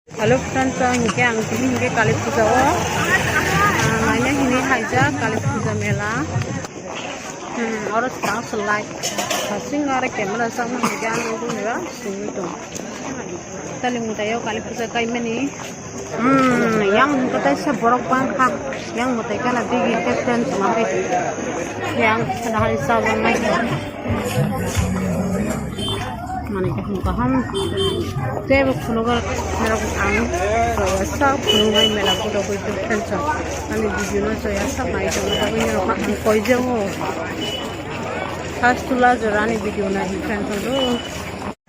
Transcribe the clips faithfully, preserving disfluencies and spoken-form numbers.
Hello friends, ang hinkhe ang tini hinkhe Kali Puja o, ah, naina hinwi haijak Kali Puja mela. Hmm, oro swkang swlai. Hasing aro camera sakma hinkhe ang nugwi ba singwi tong. Tali mwtai o Kali Puja kaimani. Hmm, yang hinkhe taisa borok bangkha. Yang mwtai gana digi khe friends ma khe. Yang sana hai sabon nai. Mani kaham kaham. Tebo khulugor merok ang sa khulungai mela kudo kudo friends. Ani video no soya sa mai tong ta ini rok ang koi jeng o. First tula jorani video na hi friends do.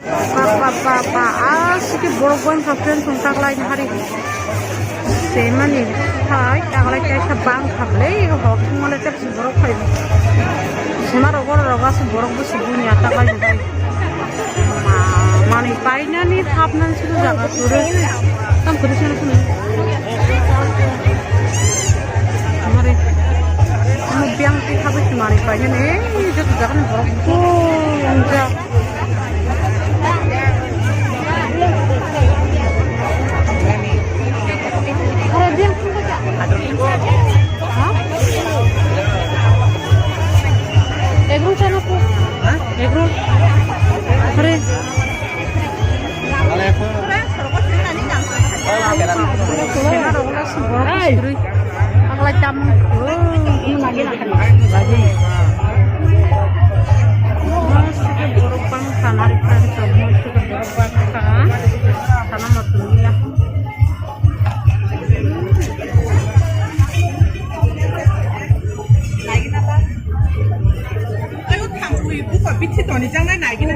Pa pa pa pa, asike borok bai kha friends wng taklai ni hari. Semani hai taklai kaisa bang kha ble, hok thung male tep borok phai. Sema rok oro rok asuk borok bo sibuni atak lai ni hai. Ma, mani painani hapnani suru jaga suru. Tam kuri sini sini. Mari. Amo biang ti habi mani painani, joto jaga ni borok bo wng jak. Egro chana ko. Egro. Are. Borok tam. Borok bang sana ri kha, borok bang kha. Sana ma tuni ya. Ayo thang ui buka bithi toni jangnai nai gina.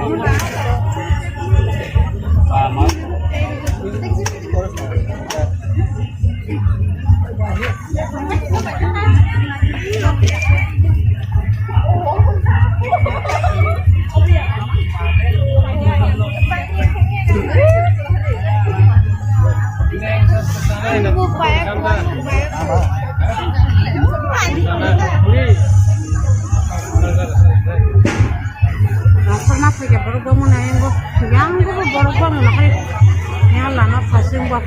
Asal na phaikha borok bangma nai, yang bo, yang bo borok bangma nai. Yang lama phasing bo.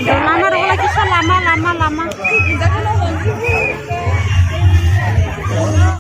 Lama rok lai kisa lama, lama, lama.